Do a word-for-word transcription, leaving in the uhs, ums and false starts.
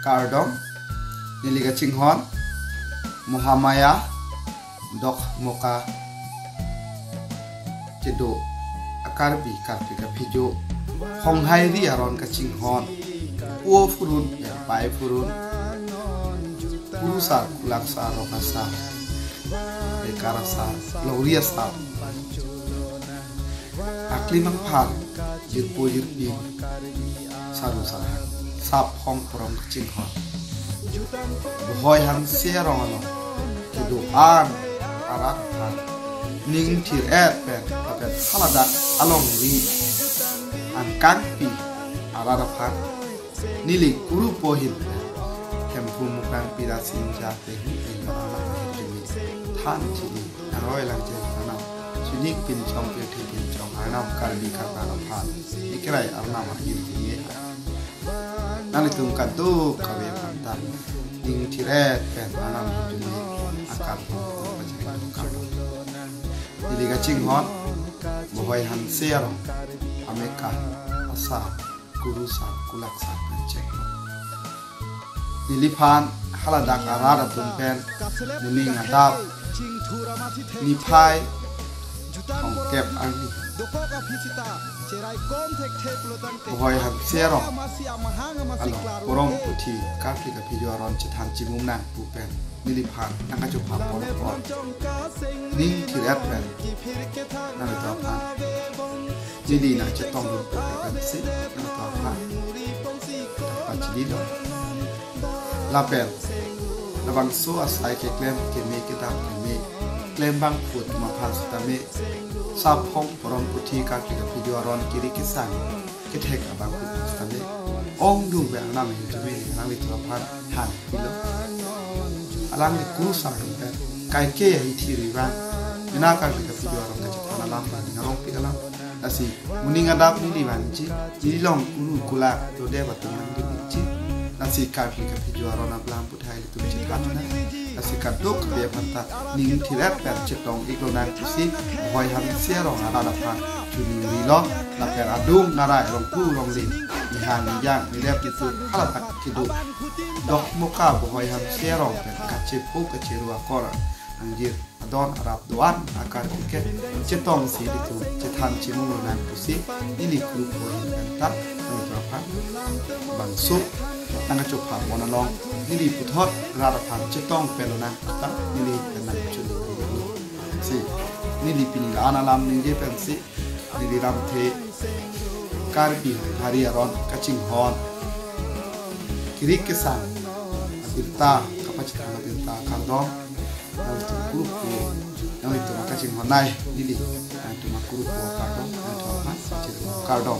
Kardom, neli kachinghon Mohamaya Dokmoka kedo a-Karbi Karkli Kaphijo Honghai Ri aron kachinghon, po phurun, pai phurun, kurusar, kulaksar, rokasar, bekarasar, longri asar, akli mangphar, jirpo jirpi, saru sarhang, sap hong porom kachinghon. Bohoi Hanse arong along kedo-an arat aphan ning thir-et pen lapen haladak alongri angkangpi arat aphan neli kurupo ahin pen Hemphu Mukrang Pira Singja Tehu Engkara Lang Hejumi than chini nangroi lang jen Arnam, sunik pinchong pirthe pinchong Arnam, Karbi Karkli aphan, ekerai Arnam ahin tini nanglitum kadokave aphan ta ning thir-et pen Arnam hejumi akar pachai kardom. Neli kachinghon Bohoi Hanse arong, ameka asar, kurusar, kulaksar pen chek. Neliphan haladak arat atum pen moning adap niphai thomkep arni Bohoi Hanse arong along porom puthi Karkli Kaphijo aron chethan chimung nang pu pen neliphan nangkachopha pon pon ning thir-et pen nanglitum aphan neli nangchetongdun pu pensi nanglitum aphan pachini lo. Lapen labangso asai keklem keme kedam keme klembang phut ma aphan sitame sap hong porom puthi Karkli Kaphijo aron kiri kesang kethek abang phut sitame ongdung pen Arnam hejumi nanglitum aphan than pilo. Alangli kurusar atum pen kaike ahithi ri vang, mena Karkli Kaphijo aron kachethan alam pen ning arongpik alam. Lasi moning adap neli vangji, neli long kuru kula dode batung nang di ji. Lasi Karkli Kaphijo aron ablam puthai ilitum chethan nang. Lasi kadokave aphan ta ning thir-et pen chetong iklo nang pusi Bohoi Hanse arong arat aphan choningri lo. Lapen adung arai, rongpu rongli, nihang nijang, nirep nitur haladak kedo Dokmoka Bohoi Hanse arong pen kachepo kacheru akor angjir adon arap do-an akar tiket chetongsi ilitum chethan chimung lo nang pusi neli kurupo ahin pen ta nanglitum aphan bangso nangkachopha pon along neli puthot rat aphan chetong pen lo nang ta neli pen nang chunlo. Si neli pini la-an alam ningje pensi neli lamthe Karbi Hari aron kachinghon kiri kesang abirta kapachethang abirta kardom. Nanglitum kurupo, nanglitum akachinghon nai neli, nanglitum kurupo kardom, nanglitum aphan kachinghon kardom.